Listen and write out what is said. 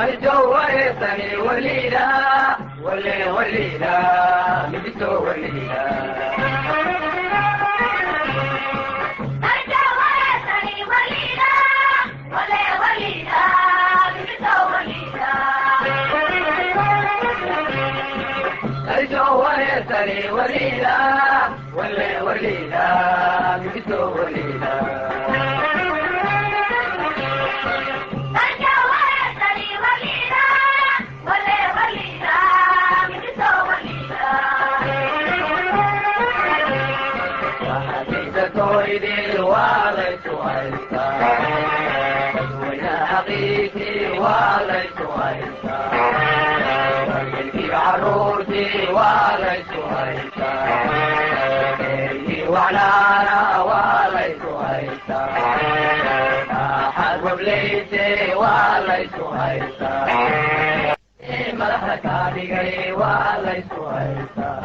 Wareysani waliida wale waliida midiso waliida. Wareysani waliida wale waliida midiso waliida. Waxaad waa laysu haystaa, dadweynaha xaqiisii waa laysu haystaa, waayeelkii carruurtii waa laysu haystaa, eerkii wacnaana waa laysu haystaa, aaxaad wablayse waa laysu haystaa, madaxda kaa dhigay waa laysu haystaa.